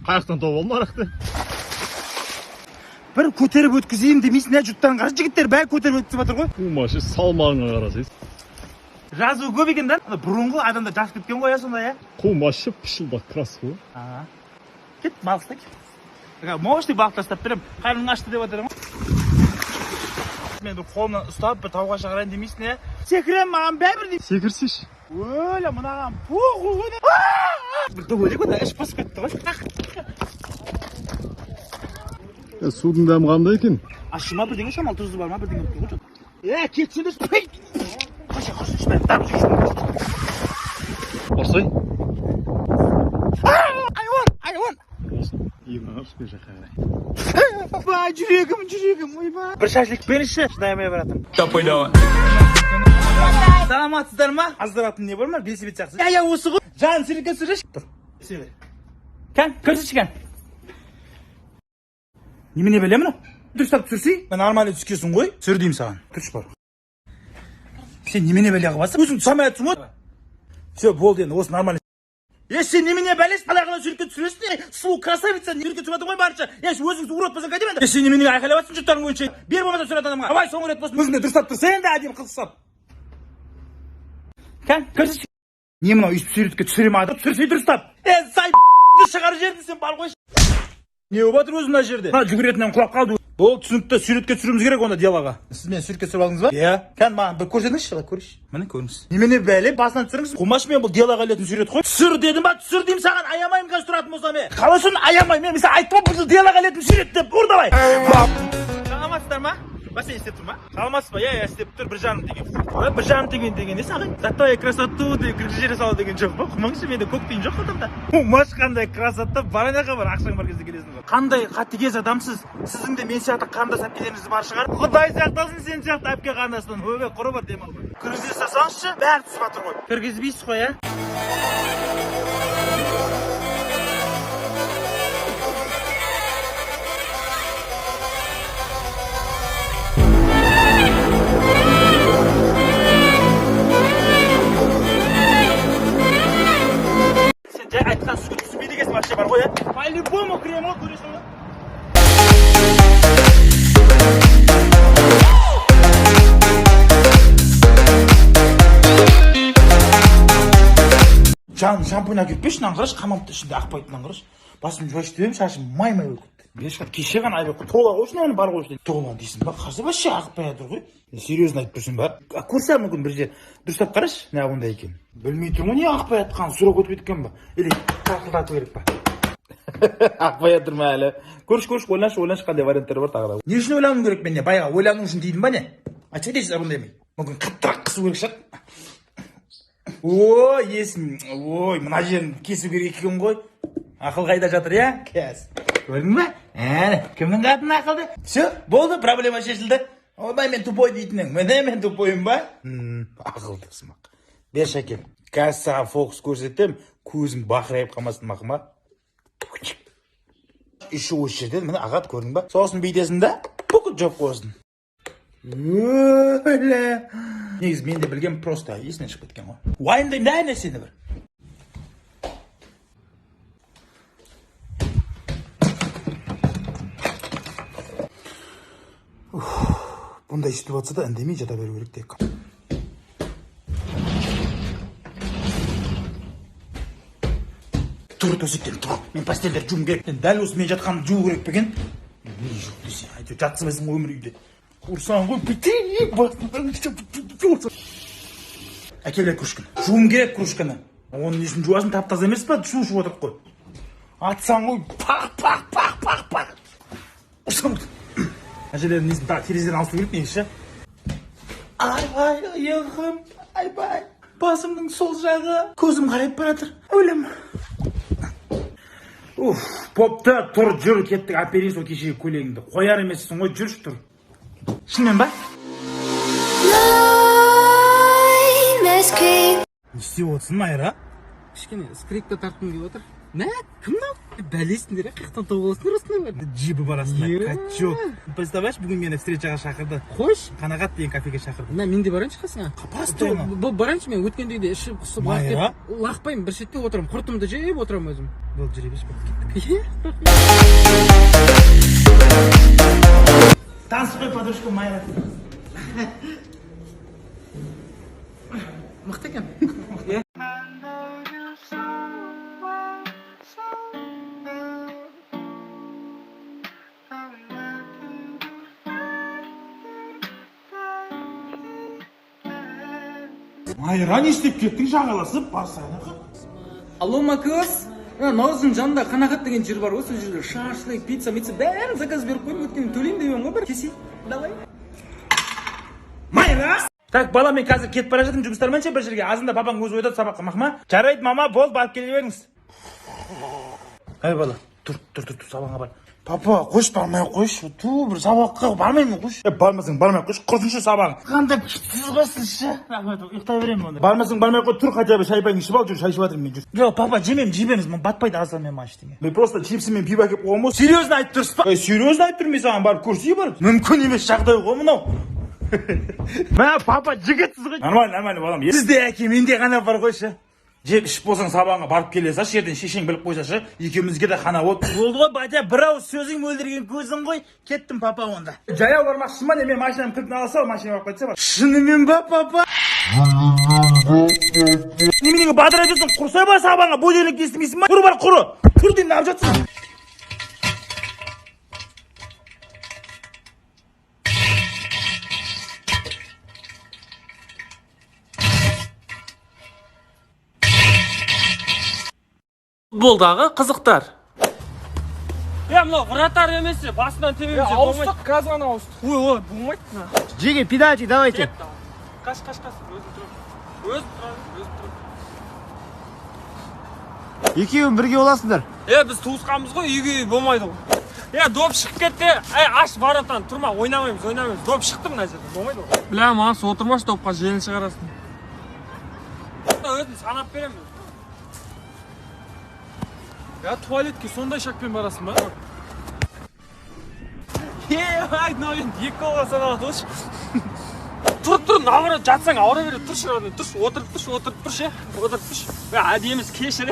Қаяқтан тауып алдың арақты? Бір көтеріп өткізейін демейсің, ә? Жұрттан қарашы, жігіттер бәрі көтеріп өткізіп жатыр ғой. Қумашы, салмағыңа қарасай. Жазуы көп екен да. Ана бұрынғы адамдар жазып кеткен ғой, иә, сонда, иә. Қумашы, пышылдақ краска ғой. Ага. Кет, балық ұста, кет. Мощный балық тастап беремін. Қарның ашты деп жатыр ғой. Мен бір қолымнан ұстап бір тауға шығарайын демейсің, иә? Секіремін, маған бәрібір деймін. Секірсейші. Өлі, мынаған похуй ғой. Бір дөңгелек онда іш басып кетті ғой. Е, судың дәмі қандай екен? Ащы ма бірдеңе, шамалы тұзы бар ма бірдеңе болып тұр ғой. Е, кетсеңдерші. Қойшы, қойшы, мен Барсай. Айуан, айуан. Болсын. Иығына қарашы, бер жаққа қарай. Ойбай, жүрегім, жүрегім, ойбай. Бір шашлик беріңізші, шыдай алмай баратырмын. Саламатсыздар ма? Аздыратын не бар ма? Велосипед сияқты. Иә, иә, осы ғой. Жан, суретке түсірші. Тұр. Түсе бер. Кән, көрсетші кән. Немене бәле мынау? Дұрыстап түсірсей, нормально түскенсің ғой. Түсір деймін саған. Тұршы бар. Сен немене бәле қылып жатсың? Өзің түсе алмай жатсың ғой. Все, болды енді, осы нормально. Е, сен немене бәлесің? Қалай ғана суретке түсіресің? Е, сұлу красавица, суретке түсіп жатыр ғой барынша. Е, өзіңді урод болсаң қайтемін енді? Е, сен немене айқайлап жатсың жұрттардың көзінше? Бер болмаса түсіретін адамға. Давай, соңғы рет болсын. Өзіңді дұрыстап тұрсай енді, әдемі қыз ұқсап. Кән, көрсетші. Не мынау өйстіп суретке түсіре ма? Түсірсей дұрыстап. Е, сай шығарып жібердің сен, бар қойшы. Не болып жатыр өзі мына жерде? Мына жүгіретінен құлап қалды. Ол түсінікті, суретке түсіруіміз керек онда делоға. Сіз мені суретке түсіріп алдыңыз ба? Иә. Кән, маған бір көрсетіңізші, былай көрейінші. Міне көріңіз. Немене бәле, басынан түсіріңіз. Қумаш, мен бұл делоға ілетін сурет қой. Түсір дедім ба? Түсір деймін саған, аямаймын қазір тұратын болсам, е. Қалай соны аямаймын, мен саған айттым ғой, бұл делоға ілетін сурет деп. Ұр давай. Саламатсыздар ма? Бассейн істеп тұр ма? Саламатсыз ба? Иә, иә, істеп тұр. 1,5 теңге. Ой, 1,5 теңге деген несі, ағай? За твою красоту деп кіргізіп жібере салу деген жоқ па? Қумаңызшы, менде көк тиын жоқ қалтамда. Қумаш, қандай красота, бар ана жаққа бар, ақшаң бар кезде келесің ғой. Қандай қатыгез адамсыз? Сіздің де мен сияқты қарындас әпкелеріңіз бар шығар. Құдай сақтасын сен сияқты әпке қарындастан. Ойбай, құры бар демал. Кіргізе салсаңызшы, бәрі түсіп жатыр ғой. Кіргізбейсіз ғой, ә? Сен жай айтқан сөзге түсінбейді екенсің вообще бар ғой, иә? По-любому кіремін ғой, көресің ғой. Жан, шампунь әкеліп берші, мынаны қарашы, қамапты ішінде ақпайды, мынаны қарашы. Басым жуайшы деп едім, шашым май-май болып кетті. Берші, кеше ғана айбек тола қойшы, мынаны бар қойшы дейді. Тола дейсің ба? Қарсы вообще ағып бара жатыр ғой. Серьезно айтып тұрсың ба? А, көрсе мүмкін бір жер. Дұрыстап қарашы, не ондай екен. Білмей тұрмын ғой, не ағып бара жатқанын, сұрап өтіп кеткен ба? Или тақылдату керек па? Ақпай жатыр ма әлі? Көрші, көрші, ойланшы, ойланшы, қандай варианттар бар тағы да. Не үшін ойлануым керек мен, не? Байға ойлану үшін тидім ба не? Айтса дейсіз бұндай емей. Мүмкін қаттырақ қысу керек шығар. Ой, есім, ой, мына жерін кесу керек екен ғой. Ақыл қайда жатыр, иә? Кәс. Көрдің бе? Әне, кімнің қатыны ақылды? Все, болды, проблема шешілді. Ойбай, мен тупой дейтінің. Міне мен тупоймын ба? Ақылды сымақ. Берші әкем. Қазір саған фокус көрсетем, көзің бақырайып қалмасын, мақұл ма? Еще осы жерден міне ағады, көрдің ба? Сосын бүйтесің да, бүкіл жауып қоясың. Өлі. Негізі мен де білгем, просто есімнен шығып кеткен ғой. Уайымдаймын да әр нәрсені бір. Уф, бұндай ситуацияда үндемей жата беру керек тек. Тұр төсектен, тұр. Мен постельдерді жуым керек. Дәл осы мен жатқанымды жуу керек пе екен? Не жоқ десе, әйтеуір жатсымайсың ғой өмір үйде. Ұрсаң ғой, бүйтіп басынан. Әкел кружканы. Жуым керек кружканы. Оның несін жуасың, тап-таза емес па? Су ішіп отырып қой. Атсаң ғой, пақ, пақ, пақ, пақ, пақ. Ұрсаң. Мына жерлердің несін, тағы терезеден алысу керек негізі ше. Айбай, иығым, айбай. Басымның сол жағы, көзім қарайып бара жатыр. Өлім. Уф, бопты, тұр, жүр, кеттік, әперейін сол кешегі көйлегіңді. Қояр емессің ғой, жүрші, тұр. Шынымен ба? Не істеп отырсың, Майра? Кішкене скрипка тартқым келіп отыр. Мә, кім мынау? Бәлесіңдер, қаяқтан тауып аласыңдар осындайларды? Джибі бар астында. Е. Качок. Представляешь, бүгін мені встречаға шақырды. Қойшы. Қанағат деген кафеге шақырды. Мә, мен де барайыншы қасыңа. Постоянно. Барайыншы, мен өткендегідей ішіп құсып Майра? Лақпаймын, бір шетте отырамын, құртымды жеп отырамын өзім. Болды, жүре берші, болды, кеттік. Е? Таныс қой, подружка Майра. Мықты екен. Майра, не істеп кеттің жағаласып барсайын? Алло, Макос. Мына Наурыздың жанында Қанағат деген жер бар ғой, сол жерде шашлык, пицца, мицца бәрін заказ беріп қойдым, өткенде төлеймін деп едім ғой, бір кесе. Давай. Майра! Так, бала, мен қазір кетіп бара жатырмын жұмыстармен ше бір жерге. Азында папаң өзі оятады сабаққа, мақма. Жарайды, мама, болды, барып келе беріңіз. Әй, бала, тұр, тұр, тұр, тұр, сабағыңа бар. Папа, қойшы, бармай ақ қойшы. Ту, бір сабаққа бармаймын, қойшы. Е, бармасаң, бармай ақ қойшы, құрсыншы сабағың. Қандай күшсіз қойсын ше. Рахмет, ұйықтай беремін онда. Бармасаң, бармай ақ қой, тұр, хотя бы шай пайың ішіп ал, жүр, шай ішіп жатырмын мен, жүр. Жоқ, папа, жемеймін, жемейміз, маған батпайды азан мен маған ештеңе. Мен просто чипсы мен пиво әкеліп қойғанмын ғой. Серьезно айтып тұрсыз ба? Ей, серьезно айтып тұрмын мен саған, барып көрсей барып. Мүмкін емес жағдай ғой мынау. Мә, папа, жігітсіз ғой. Нормально, нормально, балам. Сізде әке, менде ғана бар қойшы. Жеп ішіп болсаң сабағыңа барып келе салшы, ертең шешең біліп қойсашы, екеумізге де хана болды. Болды ғой, батя, бір ауыз сөзің мөлдіреген көзің ғой. Кеттім, папа, онда. Жаяу бармақшысың ба, не, мен машинамның кілтін ала сал, машина барып қайтса бар. Шынымен ба, папа? Неменеге бадыра жүрсің, құрсай бар сабағыңа, будильник естімейсің ба? Тұр бар, құры. Тұр деймін, неғып жатсың? Футболдағы қызықтар. Е, мынау вратарь емес, басынан тебеміз. Ауыстық, қазір ғана ауыстық. Ой, ой, болмайды мына. Жеге, педальти, давайте. Қаш, қаш, қаш, өзім тұрамын. Өзім тұрамын, өзім тұрамын. Екеуің бірге боласыңдар. Е, біз туысқанбыз ғой, үйге үй болмайды ғой. Е, доп шығып кетті. Ей, аш воротаны, тұрма, ойнамаймыз, ойнамаймыз. Доп шықты мына жерде, болмайды ғой. Бля, маған отырмашы допқа, желін шығарасың. Өзім санап беремін. Я туалетке сондай шакпен барасың ба? Е, ай, мынау енді екі голға саналады ғой. Тұр, тұр, наоборот, жатсаң ауыра береді. Тұршы, родной, тұршы, отырып тұршы, отырып тұршы, отырып тұршы. Е, әдейі емес, кешір,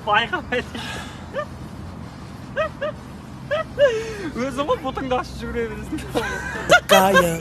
байқамай. Өзің ғой бұтыңды ашып жүгіре бересің.